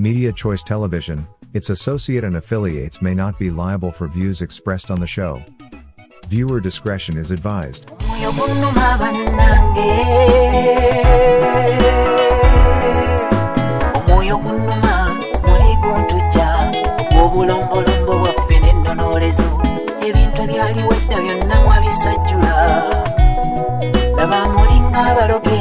Media Choice Television, its associate and affiliates may not be liable for views expressed on the show. Viewer discretion is advised. Omwoyo gunnuma bannange, omwoyo gunnuma muli guntujja ogw'obulombolombo bwaffe n'ennonolezo. Ebintu ebyaliwo edda byonna mwabisajjula. Laba mulinga abaloge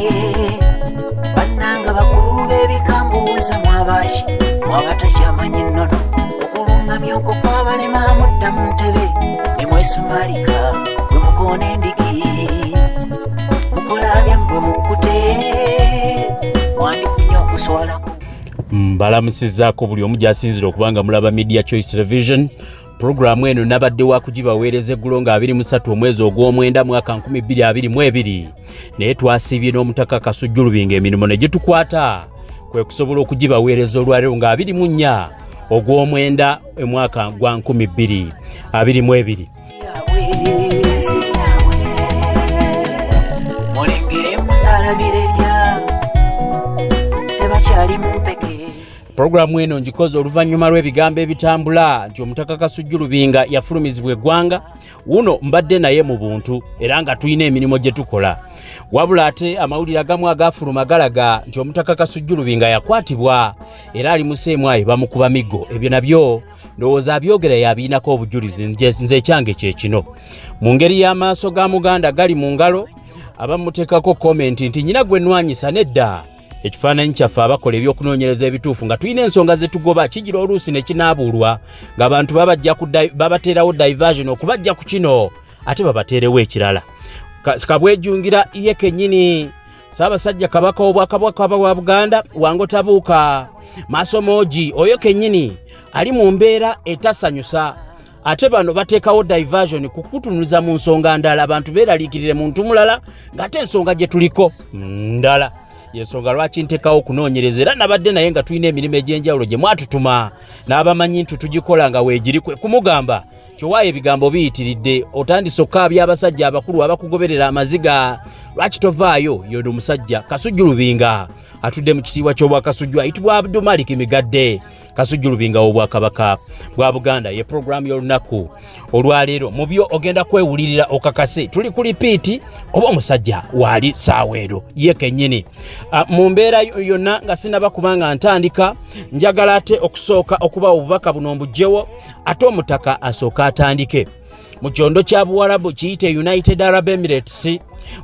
bannanga bakulu b'ebika, mbuuza mwabaki mwaba takyamanyi nnono. Okulungamya okwo kwabalema, mudda mu ntebe ne mwesumalika bwe mukoona endigi, mukola byammwe mukkute, mwandifunye okuswalako. Mbalamusizaako buli omu gy'asinzira okuba nga mulaba Media Choice Television. Puroguramu eno nabadde wa kugibaweereza eggulo nga 23 omwezi ogw'omwenda mwaka 2022, naye twasiibye n'omutaka Kasujju Lubinga, emirimu ne gitukwata, kwe kusobola okugibaweereza olwaleero nga 24 ogw'omwenda omwaka gwa 2022. Yaabwe ensi yaabwe, mulengere muzaalabira erya tebakyali mu mpeke. Puroguramu eno ngikoze oluvannyuma lw'ebigambo ebitambula nti omutaka Kasujju Lubinga yafulumizibwa eggwanga. Wuno mbadde naye mu buntu era nga tulina emirimu gye tukola, wabula ate amawulire agamu agafuluma galaga nti omutaka Kasujju Lubinga yakwatibwa era ali mu seemwayi, bamukuba miggo. Ebyo nabyo ndowooza abyogera yabiinako obujulizi. Nze ekyange kye kino: mu ngeri y'amaaso ga muganda gali mu ngalo, abamuteekako comment nti nyina gwe nnwanyisa, nedda. Ekifaananyi kyaffe abakola ebyokunoonyereza ebituufu nga tulina ensonga zetugoba kigira oluusi ne kinaabuulwa ng'abantu babateerawo diversion okubajja ku kino ate babateerewo ekirala. Kabwejungira ye kennyini Ssaabasajja Kabaka w'Obwakabaka bwa Buganda, Wango Tabuuka Maaso Moogi, oyo kennyini ali mu mbeera etasanyusa, ate bano bateekawo diversion kukutunuza mu nsonga ndala, abantu beeraliikirire muntu mulala ng'ate ensonga gye tuliko ndala. Yensonga lwaki nteekawo okunoonyereza, era nabadde naye nga tulina emirimu egy'enjawulo gye mwatutuma n'abamanyi nti tugikola nga weegiri, kwe kumugamba kyowaayo ebigambo biyitiridde, otandise okukaabya abasajja abakulu abakugoberera amaziga, lwaki tovaayo? Yono omusajja Kasujju Lubinga atudde mu kitiibwa ky'Obwakasujju, ayitibwa Abdumaliki Migadde Kasujju Lubinga w'Obwakabaka bwa Buganda. Ye puroguramu y'olunaku olwaleero. Mu byo ogenda kwewulirira okakase tuli ku lipiiti oba omusajja waali saawa ero ye kennyini. Mu mbeera yonna nga sinaba kubanga ntandika, njagala ate okusooka okuba obubaka buno mbugyewo, ate omutaka asooka atandike. Mu kyondo kya Buwarabu kiyite United Arab Emirates,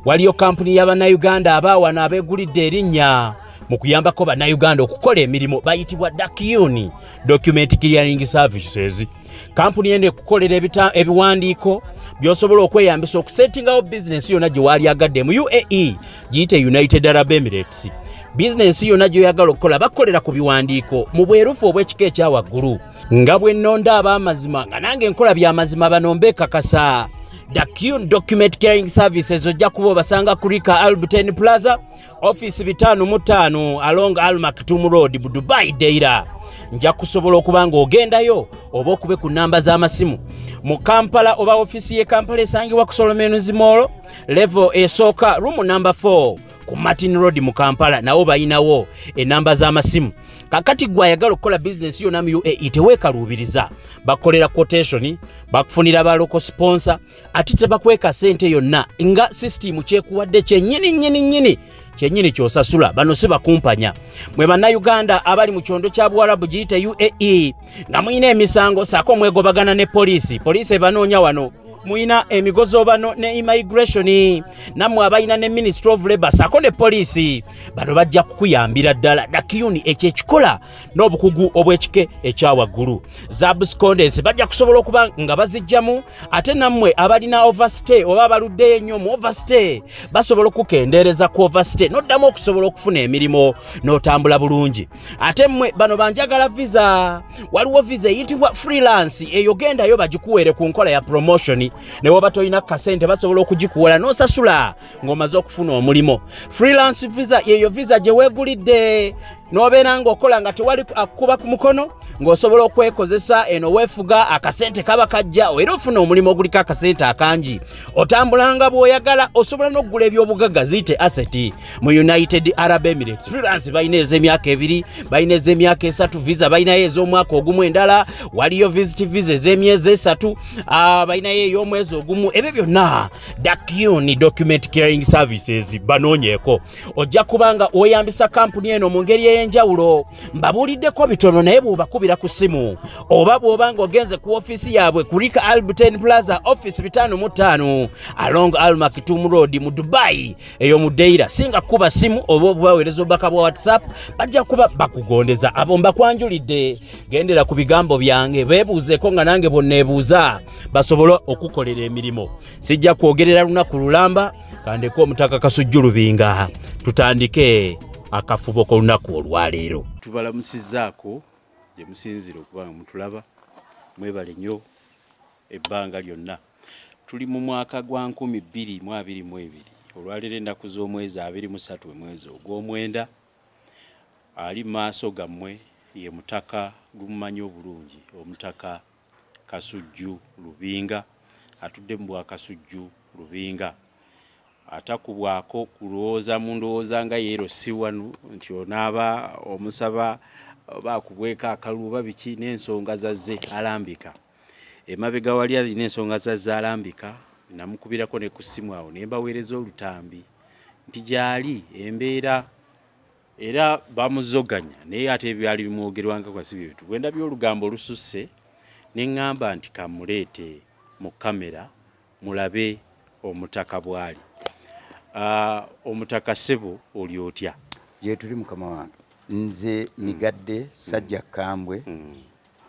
waliyo kampuni y'Abannayuganda abaawano abeegulidde erinnya mu kuyambako Bannayuganda okukola emirimu, bayitibwa Dakyuni Document Clearing Services. Kampuni eno ekukolera ebiwandiiko by'osobola okweyambisa okusetingawo bizinensi yonna gye waali agadde mu UAE, giyite United Arab Emirates. Bizinensi yonna gy'oyagala okukola bakolera ku biwandiiko mu bwerufu obw'ekika ekya waggulu. Nga bwe nnonda ab'amazima, nga nange nkola byamazima, bano mbekakasa. Dakyun Document Caring Services ojja kuba obasanga ku Rika Albten Plaza, office 55 along Al Maktoum Road mu Dubai Deira. Nja kusobola okuba ng'ogendayo oba okube ku namba z'amasimu mu Kampala, oba ofiisi y'e Kampala esangibwa ku Solomons Mall, level esooka, room number 4 ku Martin Road mu Kampala. Nawo bayinawo enamba z'amasimu. Kakati gwe ayagala okukola bizinesi yonna mu UAE, teweekaluubiriza. Bakolera quotation, bakufunira ba local sponsor, ate tebakweka sente yonna, nga sisitimu kyekuwadde kyennyini nnyini nnyini kyennyini kyosasula. Bano si bakumpanya. Mwe Bannayuganda abali mu kyondo kya Buwarabu giyite UAE nga mulina emisango saako mwegobagana ne poliisi, poliisi ebanoonya wano, mulina emigozobano ne immigration, nammwe abalina ne Ministry of Labor saako ne poliisi, bano bajja kukuyambira ddala. Dakiyuni ekyo ekikola n'obukugu obw'ekike ekya waggulu. Za abscondence bajja kusobola okuba nga bazijjamu, ate nammwe abalina overstay oba abaluddeyo ennyo mu overstay, basobola okukendeereza ku overstay n'oddamu okusobola okufuna emirimu n'otambula bulungi. Ate mmwe bano banjagala visa, waliwo visa eyitibwa freelance, eyo gendayo bagikuweere ku nkola ya promotion. Ne woba tolina kasente, basobola okugikuwola n'osasula ng'omaze okufuna omulimu. Freelance visa yeyo visa gye weegulidde. N'obeera ng'okola nga tewali akukuba ku mukono, ng'osobola okwekozesa eno weefuga, akasente kaba kajja, era ofuna omulimu oguliko akasente akangi, otambulanga bw'oyagala, osobola n'okugula ebyobugagga, ziyite asset, mu United Arab Emirates. Freelance balina ez'emyaka 2, balina ez'emyaka 3, visa balinayo ez'omwaka ogumu, endala waliyo visit visa ez'emyezi 3, balinayo ey'omwezi ogumu. Ebyo byonna Dakyun Document Clearing Services banoonyeeko, ojja kuba nga weeyambisa kampuni eno mu ngeri ey'enjawulo. Mbabuuliddeko bitono, naye bw'obakubira ku ssimu oba bw'oba ng'ogenze ku ofiisi yaabwe ku Rika Albertin Plaza, office 55, along Al Maktoum Road mu Dubai, eyo mu Deira, singa kuba simu oba obubaweereza obubaka bwa WhatsApp, bajja kuba bakugondeza. Abo mbakwanjulidde, gendera ku bigambo byange, beebuuzeeko nga nange bonneebuuza, basobole okukolera emirimu. Sijja kwogerera lunaku lulamba, kandeko Omutaka Kasujju Lubinga tutandike akafubo k'olunaku olwaleero. Tubalamusizzaako gye musinzira okuba nga mutulaba, mwebale nnyo ebbanga lyonna. Tuli mu mwaka gwa 2022, olwaleero ennaku z'omwezi 23, omwezi ogw'omwenda. Ali mu maaso gammwe ye mutaka gumumanyi obulungi, Omutaka Kasujju Lubinga, atudde mu bwa Kasujju Lubinga, atakubwako kulowooza mu ndowooza nga yeero si wano nti onaaba omusaba oba akubweko akalulu oba biki n'ensonga zazze alambika. Emabega wali alina ensonga zazze alambika, namukubirako ne ku ssimu awo ne mbaweereza olutambi nti gyali embeera era bamuzoganya, naye ate ebyali bimwogerwanga kwa si byebitu. Bwe ndabye olugambo olususse ne ŋŋamba nti kamuleete mu kamera mulabe omutaka bw'ali. Omutaka ssebo, oli otya? Gyetuli, mukama wange. Nze Migadde Sajja Kambwe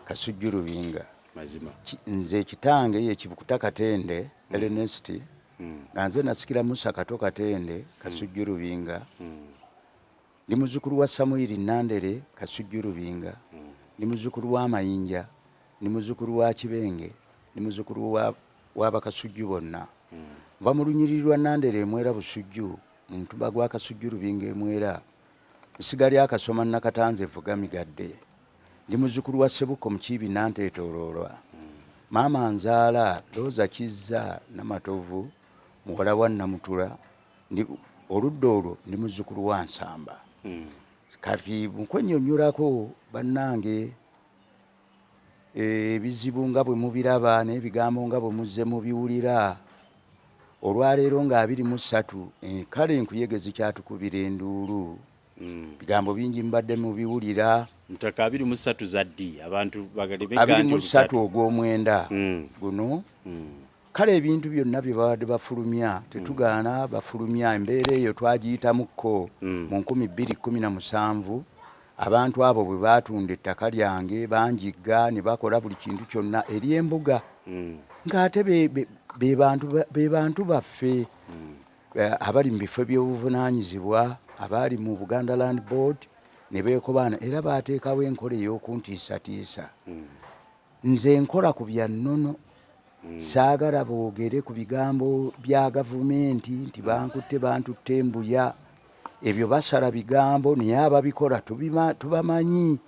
Kasujju Lubinga. Mazima. Nze kitange ye Kibukuta Katende Ernest, nga nze nasikira Musa Kato Katende Kasujju Lubinga. Ndi muzzukulu wa Samwiri Nandere Kasujju Lubinga. Ndi muzzukulu wa Mayinja, ndi muzzukulu wa Kibenge, ndi muzzukulu wa w'Abakasujju bonna. Nva mu lunyiriri lwa Nandere Emwera Busujju, mu mutumba gwa Kasujju Lubinga Emwera, mu ssiga lya Kasoma Nakatanza evuga Migadde. Ndi muzzukulu wa Ssebuko Mukiibi Nanteetooloolwa. Maama nzaala Looza Kizza Namatovu, muwala wa Namutula. Ndi oludda olwo ndi muzzukulu wa Nsamba. Kati mu kwennyonnyolako, bannange, ebizibu nga bwe mubiraba n'ebigambo nga bwe muzze mubiwulira, olwaleero nga 23, kale enkuyege zikyatukubira enduulu. Bigambo bingi mubadde mubiwulira. Mutaka, 23 za ddi? Abantu 23 ogw'omwenda guno. Kale ebintu byonna bye babadde bafulumya tetugaana bafulumya. Embeera eyo twagiyitamuko mu 2017, abantu abo bwe baatunda ettaka lyange, banjigga ne bakola buli kintu kyonna ery'embuga, ng'ate be bantu baffe abali mu bifo by'obuvunaanyizibwa, abaali mu Buganda Land Board, ne beekobaana era baateekawo enkola ey'okuntiisatiisa. Nze nkola ku bya nnono, saagala boogere ku bigambo bya gavumenti nti bankutte, bantutte embuya. Ebyo basala bigambo, naye ababikola tubamanyi.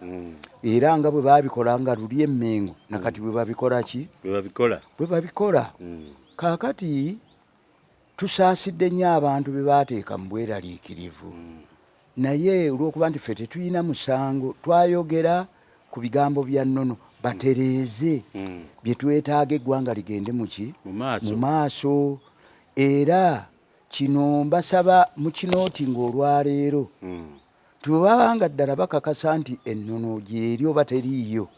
Era nga bwe babikola nga luli emmengo, nakati bwe babikola ki? Bwe babikola. Bwe babikola. Kaakati tusaasidde nnyo abantu be baateeka mu bweraliikirivu, naye olw'okuba nti ffe tetulina musango, twayogera ku bigambo bya nnono, batereeze bye twetaaga, eggwanga ligende muki? Mu maaso. Mu maaso. Era kino mbasaba mukinooti ng'olwaleero nti bwe baba nga ddala bakakasa nti ennono gyeri oba teriiyo,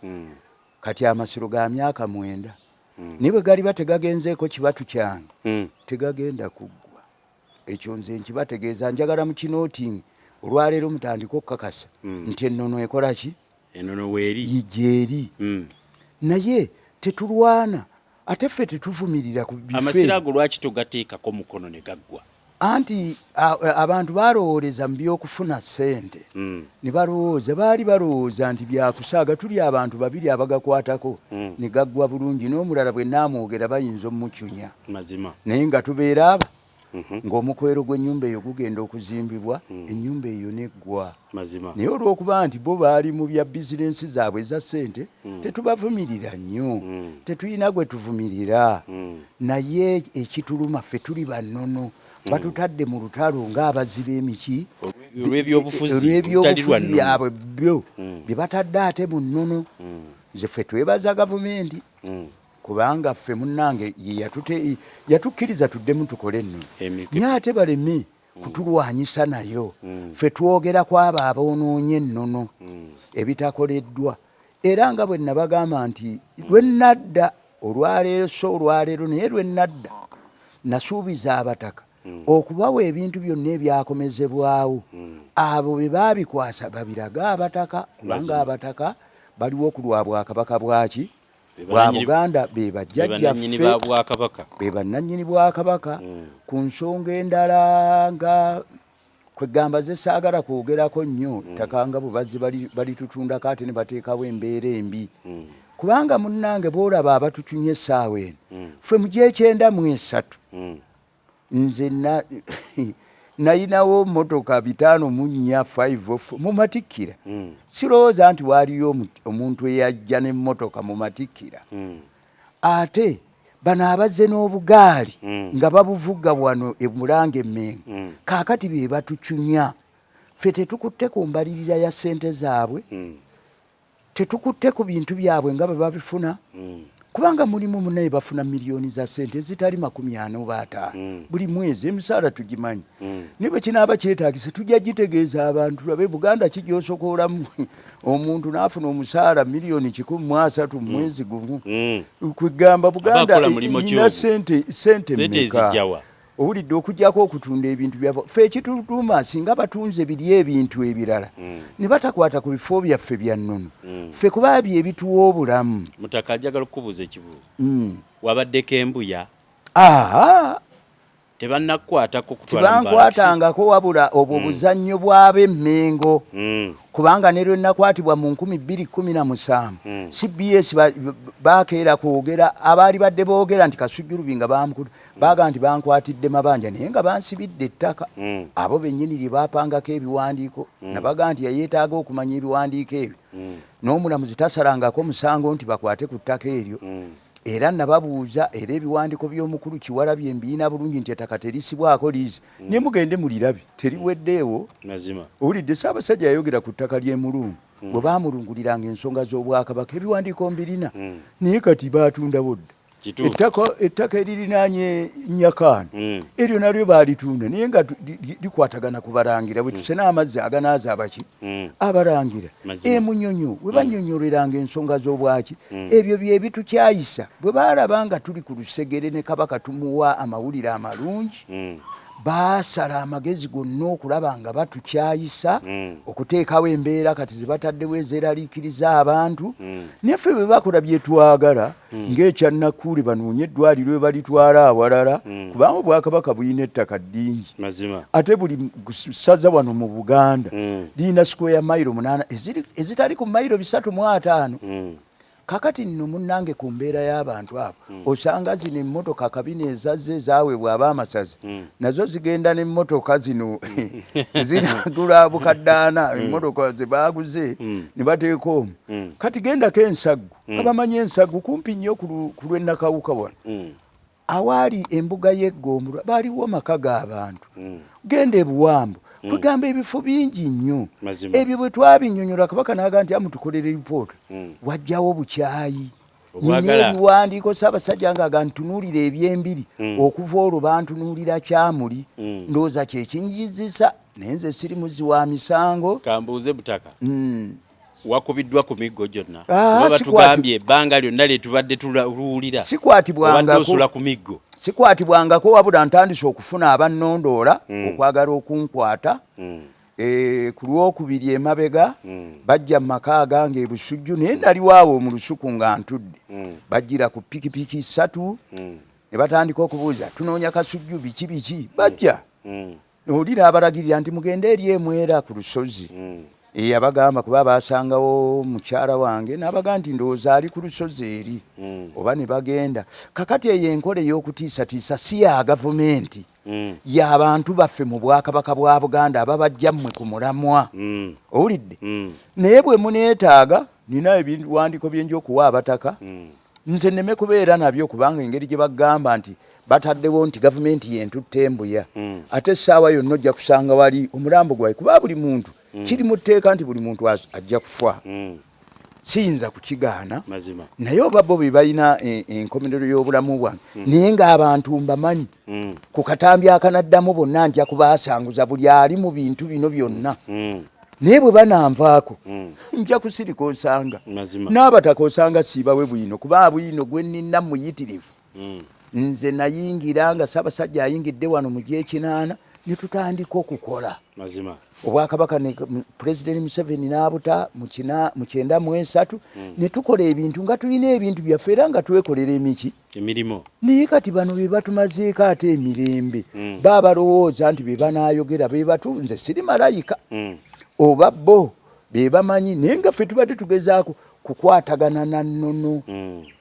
kati amasiro ga myaka 9, naye bwe galiba tegagenzeeko kibatu kyange, tegagenda kuggwa. Ekyo nze nkibategeeza. Njagala mukinooting olwaleero, mutandike okukakasa nti ennono ekola ki? Enono weeri. Gyeri. Naye tetulwana, ate ffe tetuvumirira ku bife. Amasiro ago lwaki togateekako mukono ne gaggwa? Anti abantu balowooleza mu byokufuna ssente, ne balowooza, baali balowooza nti byakusaaga. Tuli abantu babiri abagakwatako ne gaggwa bulungi, n'omulala bwe naamwogera bayinza omucunya. Mazima. Naye nga tubeera aba. Ng'omukwero gw'ennyumba eyo gugenda okuzimbibwa, ennyumba eyo neggwa. Mazima. Naye olw'okuba nti bo baali mu bya bizinensi zaabwe eza ssente, tetubavumirira nnyo, tetulina gwe tuvumirira. Naye ekituluma, ffe tuli bannono, batutadde mu lutalo ng'abazzi b'emiki olw'ebyobufuzi olutali lwa olw'ebyobufuzi nnono. Byabwe byo bye batadde ate mu nnono. Nze ffe twebaza gavumenti, kubanga ffe munnange ye yatukkiriza tuddemu tukole ennono, naye ate baleme kutulwanyisa nayo. Ffe twogera ku abo aboonoonye ennono, ebitakoleddwa. Era nga bwe nabagamba nti lwe nadda olwaleero, so olwaleero, naye lwe nadda nasuubiza abataka okubawa ebintu byonna ebyakomezebwawo. Abo bye baabikwasa babirage abataka, kubanga abataka baliwo ku lwa bwakabaka bwaki? Be Bwa Buganda. Buganda, be Be bajjajjaffe. Bannannyini ba bwakabaka. Be bannannyini bwakabaka. Ku nsonga endala nga kwegamba ze saagala kwogerako nnyo, ttaka nga bwe bazze balitutundako ate ne bateekawo embeera embi, kubanga munnange bw'olaba abatucunya essaawa eno, ffe mu 93 nze nayinawo motoka 54 5 mu matikkira. Sirowooza nti waaliyo omuntu eyajja n'emmotoka mu matikkira. Ate bano abazze n'obugaali nga babuvuga wano emulanga emmengo, kaakati be batucunya. Ffe tetukutte ku mbalirira ya ssente zaabwe, tetukutte ku bintu byabwe nga bwe babifuna, kubanga mulimu munaye bafuna miliyoni za ssente ezitali 40 oba 50 buli mwezi. Emisaala tugimanyi, naye bwe kinaaba kyetaagisa tujja gitegeeza abantu. Labe Buganda kijyosokoolamu omuntu n'afuna omusaala miliyoni 130 mu mwezi gumu. Kwegamba Buganda Abakola mulimu ki erina ogwo? sente sente Sente mmeka? ezijjawa? Owulidde, okugyako okutunda ebintu byaffe, ffe ekitutuma singa batunze biri ebintu ebirala ne batakwata ku bifo byaffe bya nnono, ffe kuba bye ebituwa obulamu. Mutaka, njagala okukubuuza ekibuuzo. Wabaddeko embuya? Aha. Tebannakukwatako kutwala mu barracks? Tibankwatangako, wabula obwo buzannyo bw'ab'emmengo, kubanga ne lwe nakwatibwa mu 2017, CBS bakeera kwogera, abaali badde boogera nti Kasujju Lubinga bamukulu, baga nti bankwatidde mabanja, naye nga bansibidde ettaka. Abo bennyini lye bapangako ebiwandiiko, nabaga nti yayeetaaga okumanya ebiwandiiko ebyo, n'omulamuzi tasalangako musango nti bakwate ku ttaka eryo. Era nababuuza, era ebiwandiiko by'omukulu Kiwalabye mbiina bulungi nti ettaka terisibwako liizi, naye mugende mulirabe, teriweddeewo. Owulidde, Ssaabasajja yayogera ku ttaka ly'emulungu bwe baamulunguliranga ensonga z'obwakabaka, ebiwandiiko mbirina, naye kati baatundawo dda. Ettaka eririnaanye Nyakaano, eryo nalyo baalitunda, naye nga likwatagana ku balangira. Bwe tusena amazzi aganaaza abaki? Abalangira. Emunyonyo we banyonyoleranga ensonga z'obwaki, ebyo bye bitukyayisa. Bwe baalaba nga tuli ku lusegere ne Kabaka, tumuwa amawulire amalungi, baasala amagezi gonna okulaba nga batukyayisa, okuteekawo embeera kati ze bataddewo ezeeraliikiriza abantu. Naye ffe bwe bakola bye twagala, ng'ekyannakuule, banoonye eddwaliro we balitwala awalala, kubanga obwakabaka bulina ettaka ddingi. Ate buli ssaza wano mu Buganda lirina square mayiro 8 ezitali ku mayiro 350. Kakati nno munnange, ku mbeera y'abantu abo, osanga zino emmotoka kabina ezazze ezaaweebwa ab'amasaza, nazo zigenda n'emmotoka zino ziragula bukaddaana, emmotoka ze baaguze ne bateeka omwo. Kati gendako ensaggu, abamanyi ensaggu kumpi nnyo ku lw'ennakawuka wano, awaali embuga y'eggombolola, baaliwo maka g'abantu. Genda ebuwambo, kwegamba ebifo bingi nnyo. Ebyo bwe twabinyonyola Kabaka n'aga nti amutukolera ripoota, wajjawo bukyayi. Nina Obwagala. ebiwandiiko Ssaabasajja ng'aga ntunuulira ebyembiri. Okuva olwo bantunuulira kyamuli. Ndowooza kyekinjizisa, naye nze siri muzzi wa misango. Kambuuze butaka. Wakubiddwa ku miggo gyonna? Ah, Kuba batugambye ebbanga lyonna lye tubadde tuwulira obadde Sikwatibwangako. osula ku miggo. Sikwatibwangako, wabula ntandise okufuna abannondoola okwagala okunkwata. Ku lwokubiri emabega bajja mu maka agange e Busujju, naye naliwaawo mu lusuku nga ntudde. Bajjira ku pikipiki ssatu ne batandika okubuuza, tunoonya Kasujju, biki biki. Bajja, oli n'abalagirira nti mugende eri emwera ku lusozi. Yabagamba kuba basangawo mukyala wange n'abaga nti ndowooza ali ku lusozi eri oba ne bagenda. Kakati eyo enkola ey'okutiisatiisa si ya gavumenti, y'abantu baffe mu Bwakabaka bwa Buganda ababajja mmwe ku mulamwa. Owulidde? Naye bwe muneetaaga, nina ebiwandiiko byenja okuwa abataka, nze nneme kubeera nabyo, kubanga engeri gye bagamba nti bataddewo nti gavumenti yentutte embuya, ate essaawa yonna ojja kusanga wali omulambo gwawe, kuba buli muntu kiri mu tteeka nti buli muntu ajja kufa. Siyinza kukigaana. Naye oba bo be balina enkomerero y'obulamu bwange, naye ng'abantu mbamanyi, ku katambi akanaddamu bonna nja kubasanguza buli ali mu bintu bino byonna. Naye bwe bananvaako, nja kusirika, osanga n'abataka osanga siibawe bwino, kuba bwino gwe nnina muyitirivu. Nze nayingira nga Ssaabasajja ayingidde wano mu gyekinaana, ne tutandika okukola obwakabaka ne Pulezidenti Museveni n'abuta mu 93, ne tukola ebintu nga tulina ebintu byaffe era nga twekolera emiki emirimu. Naye kati bano be batumazeeko ate emirembe. Baabalowooza nti be banaayogera be batu. Nze siri malayika, oba bo be bamanyi, naye nga ffe tubadde tugezaako kukwatagana na nnono,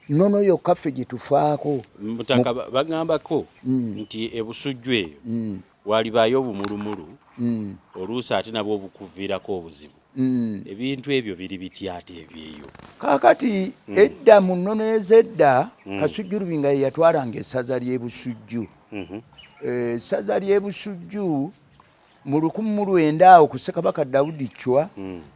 nnono yokka ffe gye tufaako. Mutaka, bagambako nti ebusujju eyo walibaayo obumulumulu, oluusi ate nabwo obukuviirako obuzibu. Ebintu ebyo biri bitya ate ebyeyo? Kaakati edda mu nnono ez'edda, Kasujju Lubinga ye yatwalanga essaza ly'e Busujju. Essaza ly'e Busujju mu 1900 awo ku Ssekabaka Dawudi Chwa,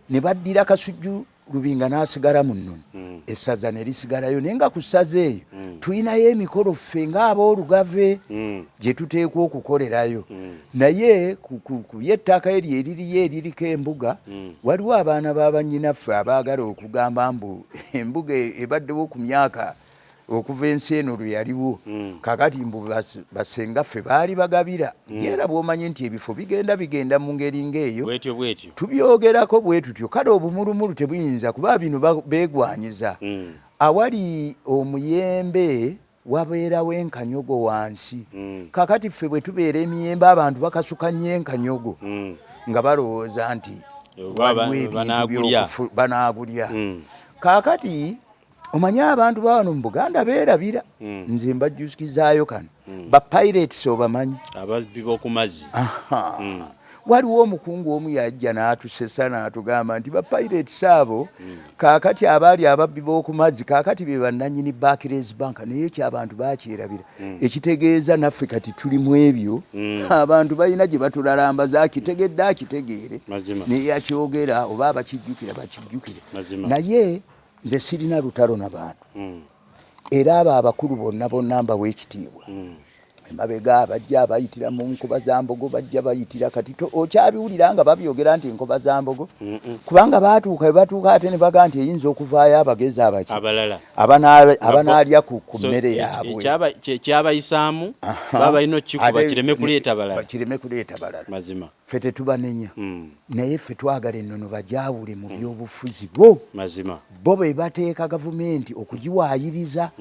ne baddira Kasujju Lubinga n'asigala mu nnono, essaza ne lisigalayo. Naye nga ku ssaza eyo tulinayo emikolo ffe ng'aboolugave gye tuteekwa okukolerayo. Naye ku by'ettaka eryo eririyo eririko embuga, waliwo abaana ba bannyinaffe abaagala okugamba mbu embuga ebaddewo ku myaka okuva ensi eno lwe yaliwo. Kakati mbu basengaffe baali bagabira. Era bw'omanyi nti ebifo bigenda bigenda mu ngeri ng'eyo, bwetyo bwetyo. Tubyogerako bwe tutyo. Kale obumulumulu tebuyinza kuba bino beegwanyiza. Awali omuyembe wabeerawo enkanyogo wansi. Kakati ffe bwe tubeera emiyembe, abantu bakasuka nnyo enkanyogo nga balowooza nti Oba waliwo ebintu banaagulya. Banaagulya. Kaakati omanyi abantu bawano mu Buganda beerabira. Nze mbajjukizaayo kano, ba pirates obamanyi? Ababbi b'oku mazzi. Aha. Waliwo omukungu omu yajja n'atusesa n'atugamba nti ba pirates abo kaakati abaali ababbi b'oku mazzi, kaakati be bannannyini Barclays Bank. Naye ekyo abantu bakyerabira, ekitegeeza naffe kati tuli mu ebyo. Abantu balina gye batulalambaza, akitegedde akitegeere, naye yakyogera oba abakijjukira bakijjukire. Naye nze sirina lutalo na bantu, era abo abakulu bonna bonna mbawa ekitiibwa. Emabega bajja bayitira mu nkoba za mbogo, bajja bayitira kati okyabiwulira nga babyogera nti enkoba za mbogo, kubanga batuuka we batuuka ate ne baga nti eyinza okuvaayo abagezi abaki abalala abanaalya ku mmere yaabwe. Kyabayisaamu baba balina okukikuba kireme kuleeta balala. Kireme kuleeta balala. Mazima. Ffe tetubanenya, naye ffe twagala ennono bagyawule mu byobufuzi bo. Bo be bateeka gavumenti okugiwaayiriza.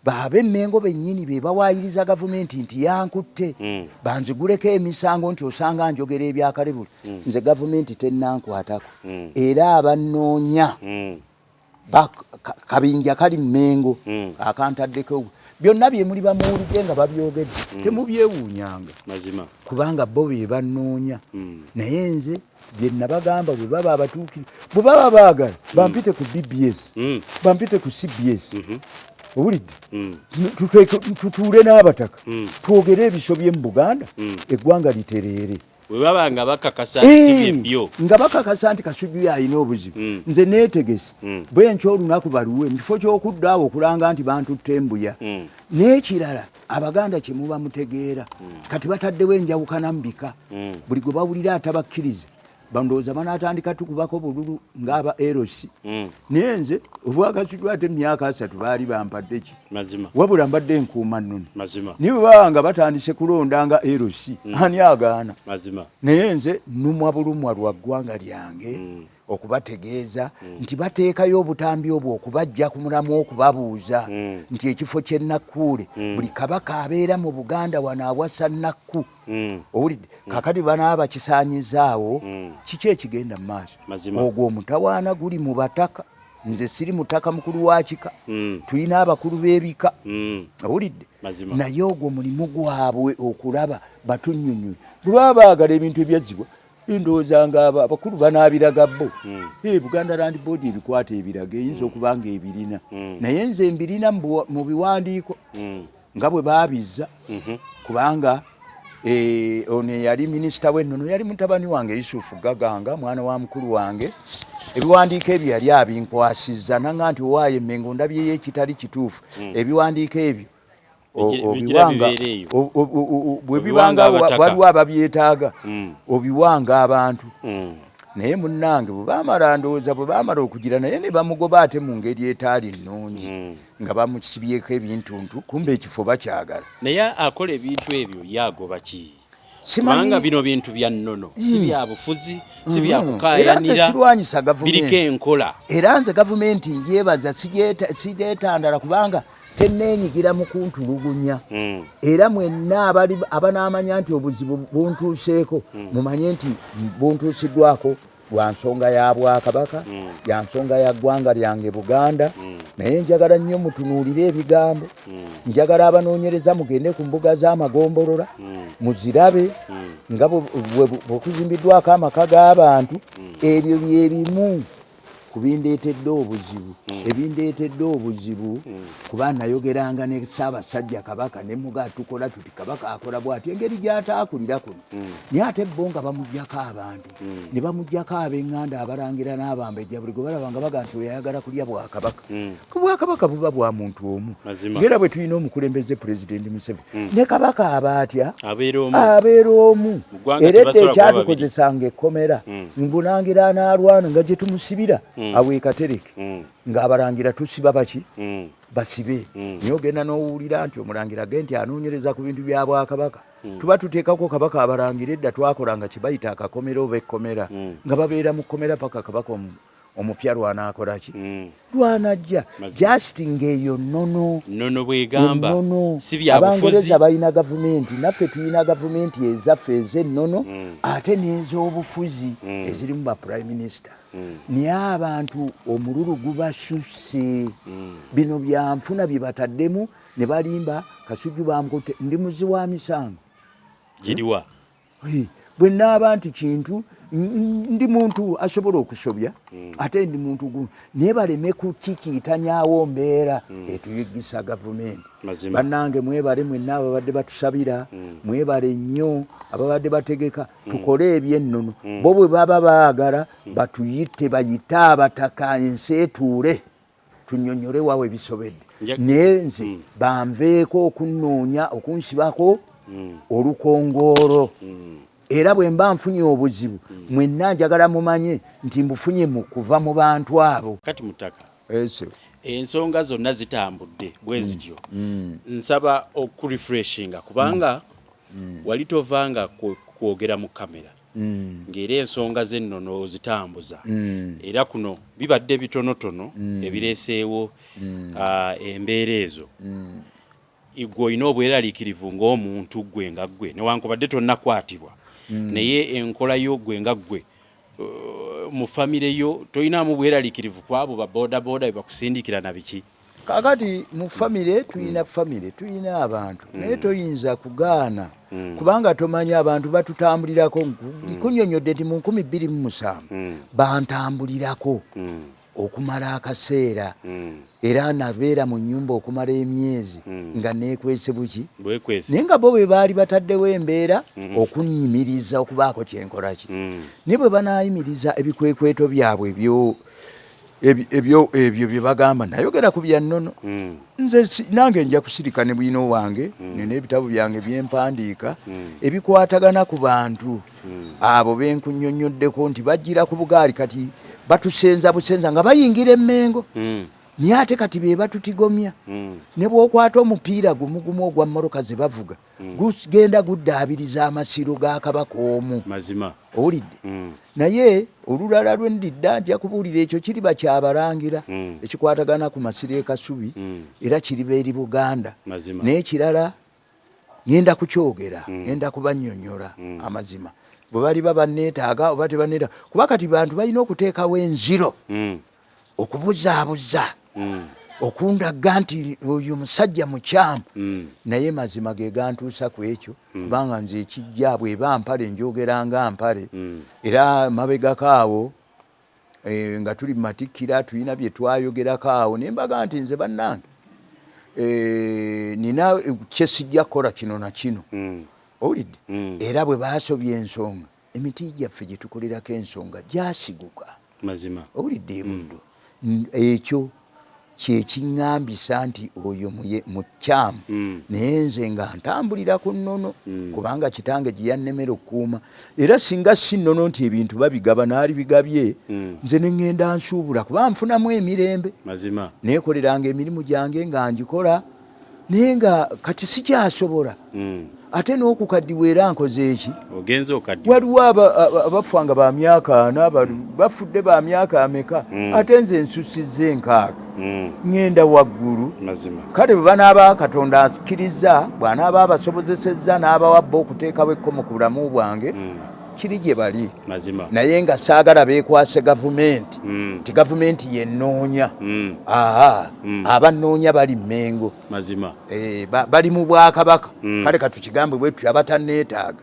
Baabe emmengo bennyini be bawaayiriza gavumenti nti yankutte, banziguleko emisango nti osanga njogera ebyakalebule. Nze gavumenti tennankwatako, era abannoonya kabinja kali mmengo akantaddeko byonna bye muli bamuwulidde nga babyogedde, temubyewuunyanga, kubanga bo be bannoonya. Naye nze bye nabagamba, bwe baba abatuukiri, bwe baba baagala bampite ku BBS, bampite ku CBS, owulidde? Tutuule n'abataka, twogere ebisobye mu Buganda, eggwanga litereere. Bwe baba nga bakakasa nti si byebyo. Nga bakakasa nti Kasujju yalina obuzibu, nze neetegese bwe nkya olunaku baluwe mu kifo ky'okudda awo okulanga nti bantutte embuya. N'ekirala, Abaganda kye muba mutegeera, kati bataddewo enjawukana mu bika. Buli gwe bawulira atabakkiriza, bandowooza banaatandika tukubako bululu ng'aba LC. Naye nze obwakasujju ate emyaka 30 baali bampadde ki? Wabula mbadde nkuuma nnono. Naye bwe baba nga batandise kulonda nga LC, ani agaana? Naye nze nnumwa bulumwa lwa ggwanga lyange. Okubategeeza nti bateekayo obutambi obwo okubajja ku mulamu, okubabuuza nti ekifo ky'ennakkuule, buli kabaka abeera mu Buganda wano awasa nakku. Owulidde? Kakati banaaba bakisaanyizaawo, kiki ekigenda mu maaso? Mazima. Ogwo omutawaana guli mu bataka. Nze siri mutaka mukulu wa kika. Tulina abakulu b'ebika. Owulidde? Mazima. Naye ogwo mulimu gwabwe okulaba batunnyonnyole. Bwe baba baagala ebintu ebyazzibwa, ndowooza nga abakulu banaabiraga bo. Buganda Land Board ebikwata ebiraga, eyinza okuba nga ebirina, naye nze mbirina mu biwandiiko nga bwe baabizza, kubanga ono eyali minisita w'ennono yali mutabani wange Yusufu Gaganga, mwana wa mukulu wange. Ebiwandiiko ebyo yali abinkwasizza, nanga nti owaayo Emmengo ndabyeyo ekitali kituufu. Ebiwandiiko ebyo Bigira obiwanga bibeera eyo. Bwe Obiwanga bibanga abataka. waliwo ababyetaaga, obiwanga abantu. Naye munnange, bwe baamala, ndowooza bwe baamala okugira naye ne bamugoba ate mu ngeri etaali nnungi, nga bamusibyeko ebintuntu, kumbe ekifo bakyagala. Naye akola ebintu ebyo yagoba ki? Simanyi. Kubanga bino bintu bya nnono, si bya bufuzi, si bya Era nze kukaayanira. sirwanyisa gavumenti. Biriko enkola. Era nze gavumenti njebaza, sigyetandala kubanga teneenyigira mu kuntulugunya. Era mwenna abali abanaamanya nti obuzibu buntuuseeko, mumanye nti buntuusiddwako lwa nsonga ya bwakabaka, ya nsonga ya ggwanga lyange Buganda. Naye njagala nnyo mutunuulire ebigambo. Njagala abanoonyereza mugende ku mbuga z'amagombolola muzirabe nga bwe kuzimbiddwako amaka g'abantu. Ebyo bye bimu ku bindeetedde obuzibu, ebindeetedde obuzibu, kuba nayogeranga ne Ssaabasajja Kabaka ne muga tukola tuti, Kabaka akola bw'ati, engeri gy'ataakulira kuno. Naye ate bo nga bamugyako abantu, ne bamugyako ab'eŋŋanda, abalangira n'abambejja. Buli gwe balaba nga baga nti oyo ayagala kulya bwakabaka. Ku bwakabaka buba bwa muntu omu. Mazima. Ngera bwe tulina omukulembeze Pulezidenti Museveni, ne kabaka aba atya? Abeera omu. Abeera omu. Mu ggwanga Era edda tebasobola kuba babiri. ekyatukozesanga ekkomera, mbulangira anaalwana nga gye tumusibira awo ekatereke, ng'abalangira tusiba baki? Basibe. Naye ogenda n'owulira nti omulangira ge nti anoonyereza ku bintu bya bwakabaka. Tuba tuteekako kabaka. Abalangira edda twakolanga kye bayita akakomera oba ekkomera, nga babeera mu kkomera paka kabaka omupya lwanaakola ki? Lwanajja. Mazima. Just ng'eyo nnono. Nnono bwegamba. Ennono. Si bya bufuzi. Abangereza balina gavumenti, naffe tulina gavumenti ezaffe ez'ennono, ate n'ez'obufuzi ezirimu ba prime minister. Naye abantu omululu gubasusse. Bino byanfuna bye bataddemu ne balimba Kasujju bamukutte. Ndi muzi wa misango. Giriwa? Hey, bwe naaba nti kintu ndi muntu asobola okusobya, ate ndi muntu gumu, naye baleme kukikiitanyawo mbeera etuyigisa gavumenti. Mazima. Bannange, mwebale mwenna ababadde batusabira, mwebale nnyo ababadde bategeka tukole ebyennono. Bo bwe baba baagala batuyite, bayite abataka, ensi etuule, tunnyonnyole waawe ebisobedde. Naye nze banveeko okunnoonya, okunsibako olukongoolo. Era bwe mba nfunye obuzibu, mwenna njagala mumanye nti mbufunye mu kuva mu bantu abo. Kati mutaka, Ese. ensonga zonna zitambudde bwe zityo. Nsaba okurefreshinga, kubanga wali tovanga kwogera mu kamera, ng'era ensonga z'ennono ozitambuza. Era kuno bibadde bitonotono ebireeseewo embeera ezo. Gwe olina obweraliikirivu ng'omuntu, gwe nga ggwe, newankubadde tonnakwatibwa, naye enkola yo, gwe nga ggwe, mu famire yo tolinaamu bweraliikirivu kwabo ba bodaboda be bakusindikira na biki? Kakati mu famire tulina, famire tulina abantu, naye toyinza kugaana kubanga tomanyi abantu batutambulirako. Nkunyonyodde nti mu 2007 bantambulirako okumala akaseera, era nabeera mu nyumba okumala emyezi nga neekwese buki. Bwekwesi. Naye nga bo bwe baali bataddewo embeera okunyimiriza okubaako kyenkola ki. Naye bwe banaayimiriza ebikwekweto byabwe ebyo bye bagamba, nayogera ku bya nnono. Nze nange nja kusirika ne bwino wange, nina ebitabo byange byempandiika ebikwatagana ku bantu abo benkunyonyoddeko nti bajjira ku bugaali. Kati batusenza busenza nga bayingira Emmengo. Naye ate kati be batutigomya. Ne bw'okwata omupiira gumu gumu ogwa mmoroka ze bavuga, gugenda guddaabiriza amasiro ga Kabaka omu. Mazima. Owulidde? Naye olulala lwe ndidda nja kubuulira ekyo kiriba kyabalangira ekikwatagana ku masiro e Kasubi era kiriba eri Buganda. Mazima. N'ekirala ngenda kukyogera, ngenda kubannyonnyola amazima bwe baliba banneetaaga oba tebanneetaaga, kuba kati bantu balina okuteekawo enziro okubuzaabuza okundagga nti oyo musajja mukyamu. Naye mazima ge gantuusa ku ekyo, kubanga nze ekijja bweba mpale njogera nga mpale. Era mabegako awo nga tuli mumatikkira tulina bye twayogerako awo ne mbaga nti nze bannange nina kyesijja kukola kino na kino. Owulidde? Era bwe baasobya ensonga, emiti gyaffe gye tukolerako ensonga gyasiguka. Mazima. Owulidde? Ebuddu ekyo kyekiŋŋambisa nti oyo mukyamu. Naye nze nga ntambulira ku nnono, kubanga kitange gye yannemera okukuuma, era singa si nnono nti ebintu babigaba naali bigabye, nze ne ŋŋenda nsuubula kuba nfunamu emirembe. Mazima. Neekoleranga emirimu gyange nga ngikola, naye nga kati sikyasobola. Ate n'okukaddiwa era nkoze eki? Ogenze okaddiwa. Waliwo abafa nga ba myaka 40, bafudde ba myaka ameka? Ate nze nsusizza 60, ŋŋenda waggulu. Mazima. Kale bwe banaaba Katonda asikiriza, bw'anaaba abasobozesezza n'abawa bo okuteekawo ekkomo ku bulamu bwange, kiri gye bali. Mazima. Naye nga saagala beekwase gavumenti nti gavumenti yennoonya. Aa, abannoonya bali Mmengo. Mazima. Bali mu bwakabaka. Kale katukigambe bwe tutyo, abatanneetaaga.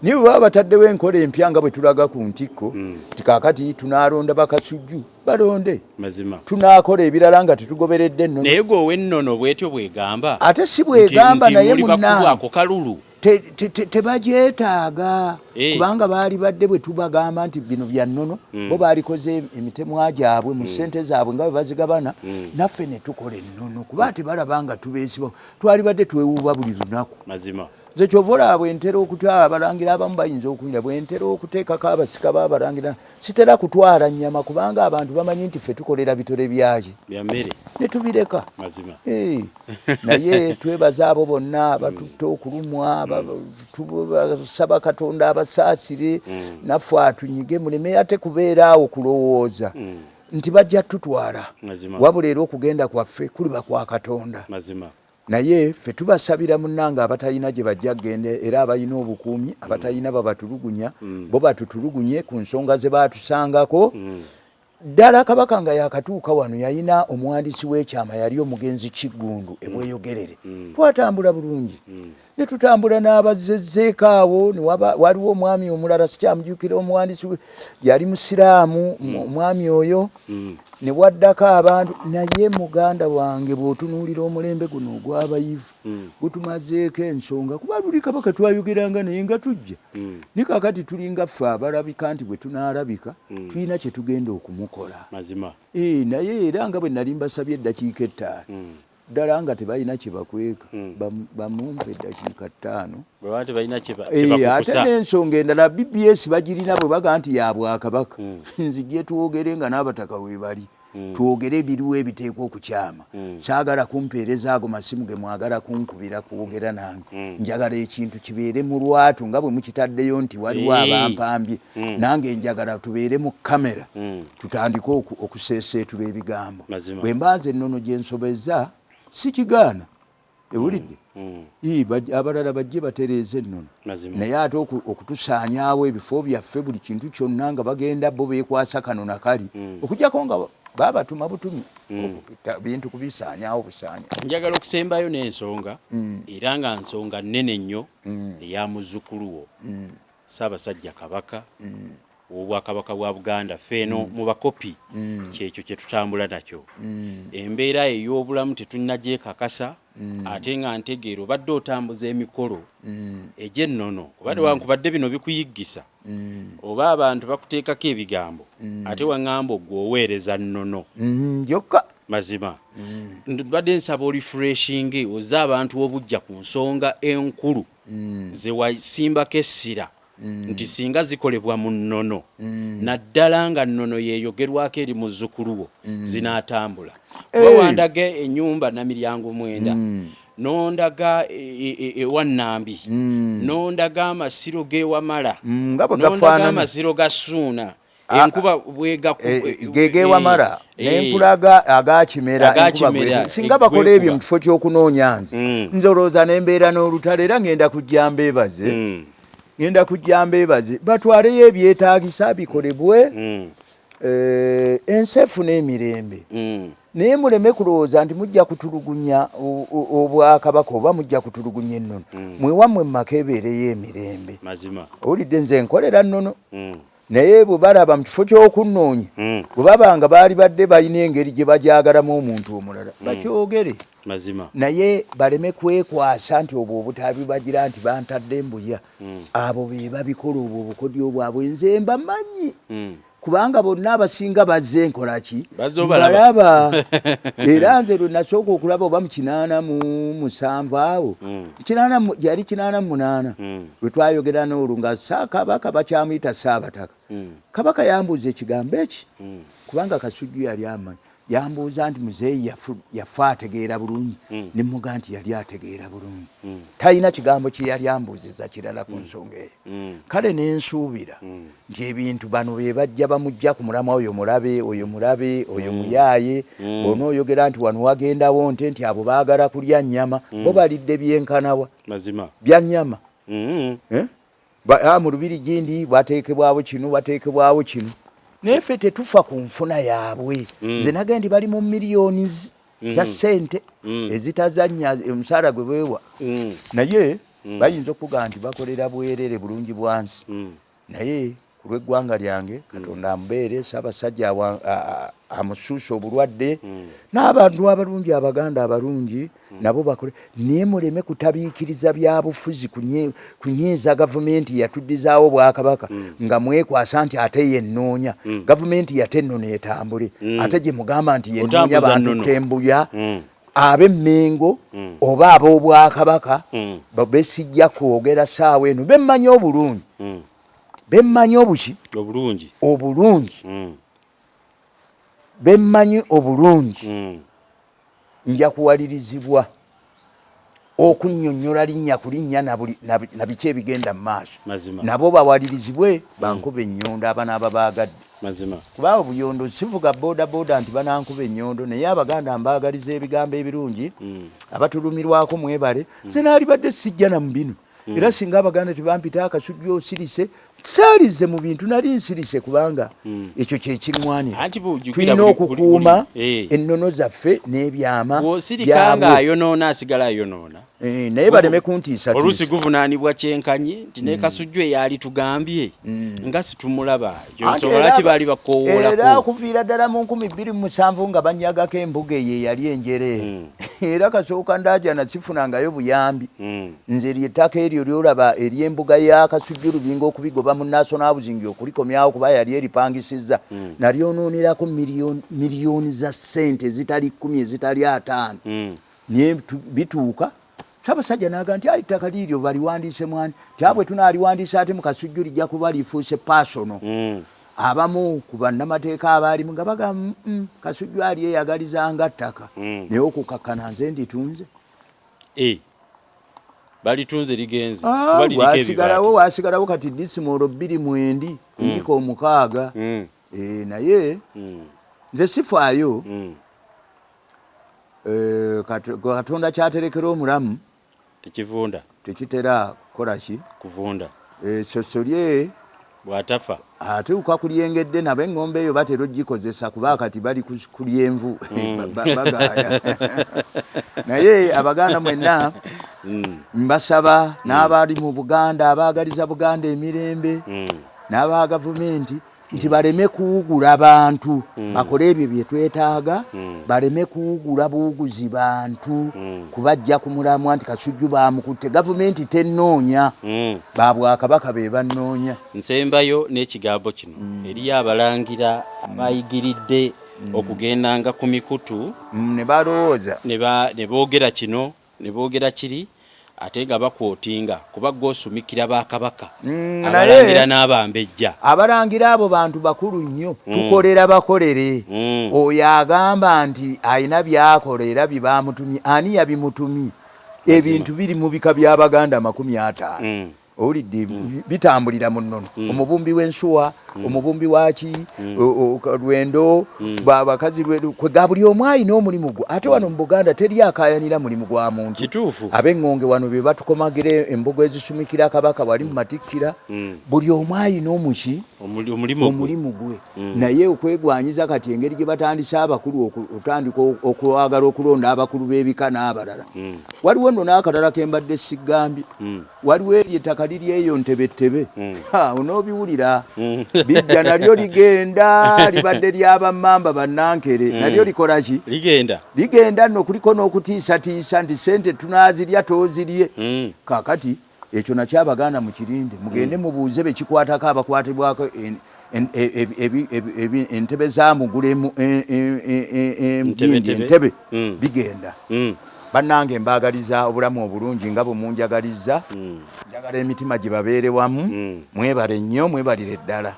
Naye bwe baba bataddewo enkola empya nga bwe tulaga ku ntikko nti kaakati tunaalonda bakasujju, balonde. Mazima. Tunaakola ebirala nga tetugoberedde ennono. Naye gwe ow'ennono bwetyo bwegamba? Ate si bwegamba, nti naye muli munnange bakubwako kalulu. Tebagyetaaga, kubanga baali badde bwe tubagamba nti bino bya nnono, bo baalikoze emitemwa gyabwe mu ssente zaabwe nga bwe bazigabana, naffe ne tukola ennono, kuba tebalaba nga tubeesibawo, twalibadde twewuuba buli lunaku. Mazima. Nze kyova olaba bwe ntera okutwala abalangira, abamu bayinza okunyira, bwe ntera okuteekako abasika b'abalangira sitera kutwala nnyama, kubanga abantu bamanyi nti ffe tukolera bitole byaki? Bya mmere. Ne tubireka. Mazima. Naye twebaza abo bonna abatutte okulumwa, tubasaba Katonda abasaasire, naffe atunyige muleme ate kubeera awo kulowooza nti bajja tutwala. Mazima. Wabula era okugenda kwaffe kuliba kwa Katonda. Mazima. Naye ffe tubasabira munnange abatalina gye bajja kugenda, era abalina obukuumi, abatalina babatulugunya, bo batutulugunye ku nsonga ze baatusangako. Ddala Kabaka nga yakatuuka wano yalina omuwandiisi w'ekyama, yali omugenzi Kiggundu ebweyogerere. Twatambula bulungi, ne tutambula n'abazezzeeko awo, waliwo omwami omulala sikyamujjukira, omuwandiisi yali musiraamu, omwami oyo, ne waddako abantu. Naye muganda wange, bw'otunuulira omulembe guno ogw'abayivu, gutumazeeko ensonga, kuba luli Kabaka twayogeranga naye nga tujja, ne kaakati tulinga ffe abalabika nti bwe tunaalabika tulina kye tugenda okumukola. Mazima. Naye era nga bwe nali mbasabye eddakiika 5, ddala nga tebalina kye bakweka, bamumpe eddakiika 5. Bwe baba tebalina kye Ate bakukusa. N'ensonga endala, BBS bagirina, bwe baga nti ya bwakabaka, nzijje twogere nga n'abataka we bali, twogere ebiriwo ebiteekwa okukyama. Saagala kumpeereza ago masimu ge mwagala kunkubira kwogera nange. Njagala ekintu kibeere mu lwatu nga bwe mukitaddeyo nti waliwo abampambye. Nange njagala tubeere mu kamera, tutandike okuseeseetula ebigambo. Mazima. Bwe mba nze ennono gye nsobezza sikigaana, ewulidde? Abalala bajje batereeze ennono. Mazima. Naye ate okutusaanyaawo ebifo byaffe, buli kintu kyonna nga bagenda bo beekwasa kano na kali, okuggyako nga baabatuma butumi, bintu kubisaanyaawo busaanya. Njagala okusembayo n'ensonga, era nga nsonga nnene nnyo, eya muzzukulu wo, Ssaabasajja Kabaka ow'Obwakabaka bwa Buganda. Ffe eno mu bakopi kyekyo kye tutambula nakyo. Embeera ey'obulamu tetulina gyekakasa, ate nga ntegeera obadde otambuza emikolo egy'ennono, kuba newankubadde bino bikuyiggisa oba abantu bakuteekako ebigambo, ate waŋŋamba ogwe oweereza nnono. Yokka. Mazima. Mbadde nsaba orefreshinge, ozze abantu obujja ku nsonga enkulu ze wasimbako essira. nti singa zikolebwa mu nnono, naddala nga nnono yeeyogerwako eri muzzukulu wo, zinaatambula. Kuba wandaga ennyumba namiryango 9, nondaga ewa Nnambi, nondaga amasiro g'ewamala, Nga bwe nondaga gafaanana. amasiro ga Ssuuna, enkuba bwegaku Gegewamala nenkulaga agakimera. Agakimera, enkuba singa bakola ebyo gwekuba. mu kifo ky'okunoonya nze, nze olowooza nembeera n'olutalo, era ngenda kujja mbeebaze, ngenda kujja mbeebaze, batwaleyo ebyetaagisa bikolebwe, ensi efune emirembe. Naye muleme kulowooza nti mujja kutulugunya obwakabaka oba mujja kutulugunya ennono. Mwewammwe mumaka ebeereyo emirembe. Mazima. Owulidde, nze nkolera nnono, naye bwe balaba mu kifo ky'okunnoonya, bwe baba nga baali badde balina engeri gye bajagalamu omuntu omulala, bakyogere. Mazima. Naye baleme kwekwasa nti obwo obutabi bagira nti bantadde mbuya. Abo be babikola obwo obukodyo bwabwe, nze mbamanyi, kubanga bonna abasinga bazze nkola ki? Bazze obalaba. Mbalaba. Era nze lwe nasooka okulaba oba mu 87 awo, yali 88, lwe twayogera n'olwo nga Kabaka bakyamuyita Ssaabataka. Kabaka yambuuza ekigambo eki, kubanga Kasujju yali amanyi. Yambuuza nti muzeeyi yafa ategeera bulungi? Ne mugaa nti yali ategeera bulungi, talina kigambo kye yali ambuuziza kirala ku nsonga eyo. Kale nensuubira nti ebintu bano be bajja bamujja ku mulamwa, oyo mulabe, oyo mulabe, oyo muyaaye. Bw'onooyogera nti wano wagendawo nte, nti abo baagala kulya nnyama, bo balidde byenkanawa? Mazima. Bya nnyama. Eh? Mu lubiri gindi wateekebwawo kino, wateekebwawo kino, naye ffe tetufa ku nfuna yaabwe. Nze nagenda nti bali mu miliyoni za ssente ezitazannya omusaala gwe beewa, naye bayinza okugamba nti bakolera bwerere bulungi bwansi. Naye ku lw'eggwanga lyange, Katonda amubeere, Ssaabasajja amusuuse obulwadde, n'abantu abalungi, Abaganda abalungi nabo bakole, naye muleme kutabiikiriza byabufuzi kunyiiza gavumenti yatuddizaawo Obwakabaka, nga mwekwasa nti ate yennoonya. Gavumenti yate ennono etambule, ate gye mugamba nti yennoonya Otambuza bantu nnono. tembuya ab'Emmengo oba ab'Obwakabaka besijja kwogera saawa eno, bemmanyi obulungi, bemmanyi obuki? Obulungi. Obulungi. Bemmanyi obulungi. Nja kuwalirizibwa okunnyonnyola linnya ku linnya na biki ebigenda mu maaso. Mazima. Nabo bawalirizibwe bankuba ennyondo abanaaba baagadde. Mazima. Kuba obuyondo, sivuga boda boda nti banankuba ennyondo, naye Abaganda mbaagaliza ebigambo ebirungi. Abatulumirwako mwebale. Nze naalibadde sijja na mu bino, era singa Abaganda tebampita akasujju osirise, saalize mu bintu, nali nsirise, kubanga ekyo kyekiŋŋwanira. Anti bw'ojjukira Tulina okukuuma ennono zaffe n'ebyama Bw'osirika byabwe. nga ayonoona asigala ayonoona. Eh, naye baleme kuntiisatiisa. Oluusi guvunaanibwa kyenkanyi nti ne Kasujju eyali tugambye nga situmulaba. Anti Ensonga lwaki baali era bakowoolako? Okuviira ddala mu 2007 nga banyagako embuga eyo eyali enjereere, era kasooka ndajana sifunangayo buyambi. Nze lyettaka eryo lyolaba ery'embuga ya Kasujju Lubinga, okubigoba mu National Housing okulikomyawo, kuba yali eripangisizza, nalyononerako miliyoni za ssente ezitali 10, ezitali 50. Naye bituuka Ssaabasajja naga nti ayi ttaka liiryo baliwandiise mwani, ti abwe tunaaliwandiisa ate mu Kasujju lijja kuba lifuuse personal. Abamu ku bannamateeka abaalimu nga bagamba, Kasujju alyeyagalizanga ttaka." Naye okukakkana nze nditunze. Eh. Balitunze, ligenze. Ah, Kuba liriko wasigalawo ebibaati. Wasigalawo kati disimoolo bbiri mwendi kuyiika omukaaga. Eh, naye nze sifaayo. Eh, Katonda kyaterekera omulamu Tekivunda. Tekitera kukola ki? Kuvunda. Essoso lye Bw'atafa. Atuuka ku lyengedde, nabo eŋŋombe eyo batera ogikozesa, kuba kati bali ku lyenvu bagaaya. Naye Abaganda mwenna mbasaba, n'abali mu Buganda abaagaliza Buganda emirembe, n'aba gavumenti nti baleme kuwugula bantu, bakole ebyo bye twetaaga. Baleme kuwugula buwuguzi bantu kubajja ku mulamwa nti Kasujju bamukutte. Gavumenti tennoonya, babwakabaka be bannoonya. Nsembayo n'ekigambo kino. Eriyo abalangira abayigiridde okugendanga ku mikutu Ne balowooza ne boogera kino ne boogera kiri. Ate nga bakwotinga kuba gw'osumikira bakabaka abalangira n'abambejja. Abalangira abo bantu bakulu nnyo, tukolera bakolere. Oyo agamba nti alina by'akola era bye bamutumye, ani yabimutumye? Ebintu biri mu bika by'Abaganda 50. Owulidde? Bitambulira mu nnono. Omubumbi w'ensuwa, omubumbi waki, lwendo, bakazi kwega, buli omu alina omulimu gwe. Ate wano mu Buganda teri akayanira mulimu gwa muntu. Ab'eŋŋonge wano be batukomagira embugo ezisumikira Kabaka wali mu matikkira. Buli omu alina omuki omulimu gwe. Naye okwegwanyiza kati engeri gye batandise abakulu otandika okwagala okulonda abakulu b'ebika n'abalala. Waliwo nno n'akalala ke mbadde sigambye. Waliwo eryo ettaka liri eyo Ntebettebe, onoobiwulira bijja nalyo ligenda, libadde lyabamamba bannankere, nalyo likola ki? Ligenda. Ligenda nno, kuliko n'okutiisatiisa nti sente tunaazirya toozirye. Kaakati ekyo nakyo Abaganda mukirinde, mugende mubuuze bekikwatako, abakwatibwako entebe za Mugule, entebe bigenda. Bannange, mbaagaliza obulamu obulungi nga bwe munjagaliza. Njagala emitima gye babeere wamu. Mwebale nnyo, mwebalire ddala.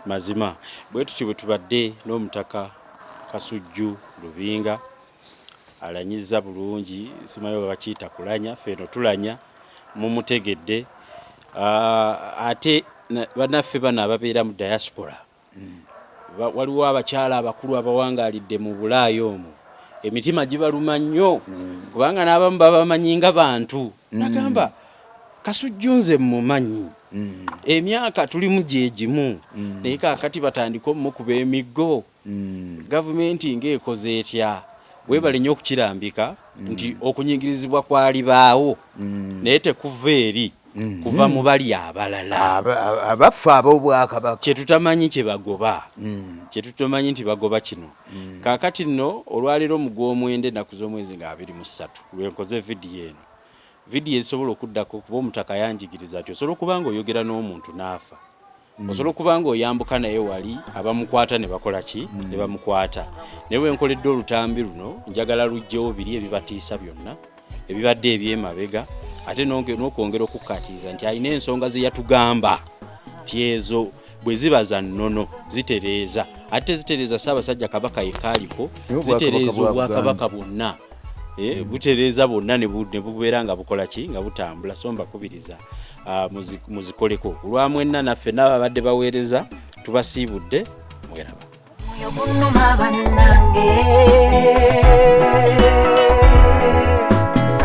Mazima bwe tutyo bwe tubadde n'Omutaka Kasujju Lubinga. Alanyiza bulungi, simanyi oba bakiyita kulanya, ffeno tulanya, mumutegedde. Ate bannaffe bano ababeera mu diaspora, waliwo abakyala abakulu abawangaalidde mu Bulaaya omwo, emitima gibaluma nnyo kubanga n'abamu babamanyi nga bantu. Nagamba Kasujju nze mumanyi, emyaka tulimu gye gimu, naye kaakati batandike omukuba emiggo. Gavumenti ng'ekoze etya? Weebale nnyo okukirambika nti okunyigirizibwa kwalibaawo, naye tekuva eri, kuva mu bali abalala. Abaffe ab'obwakabaka. Kyetutamanyi kye bagoba, kyetutamanyi nti bagoba kino. Kaakati nno olwaleero mu gw'omwenda, ennaku z'omwezi nga 23, lwenkoze vidiyo eno, vidiyo esobola okuddako, kuba omutaka yanjigiriza nti osobola okuba nga oyogera n'omuntu n'afa, osobola okuba nga oyambuka naye wali abamukwata ne bakola ki, ne bamukwata. Naye bwe nkoledde olutambi luno, njagala luggyewo biri ebibatiisa byonna ebibadde ebyemabega, ate n'okwongera okukkaatiriza nti alina ensonga ze yatugamba nti ezo bwe ziba za nnono zitereeza, ate tezitereeza Ssaabasajja Kabaka yekka aliko, zitereeza obwakabaka bwonna, butereeza bwonna ne bubeera nga bukola ki, nga butambula. So mbakubiriza muzikoleko olwamwenna naffe n'ababadde baweereza tubasiibudde, mweraba. Omwoyo gunnuma bannange,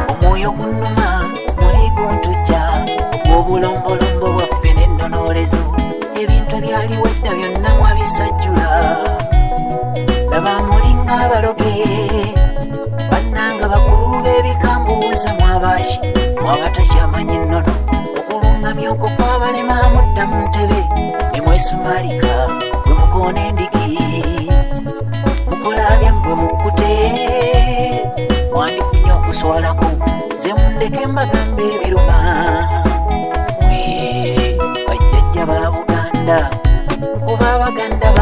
omwoyo gunnuma muli guntujja ogw'obulombolombo bwaffe n'ennonolezo. Ebintu ebyaliwo edda byonna mwabisajjula, laba mulinga abaloge. Bannanga bakulu b'ebika, mbuuza mwabaki mwabatakyamanyi nnono? Okulungamya okwo kwabalema, mudda mu ntebe ne mwesumalika bwe mukoona endigi, mukola byammwe mukkute, mwandifunye okuswalako. Nze mundeke mbagamba ebiruma mwe bajjajja ba Buganda, nkuba Abaganda.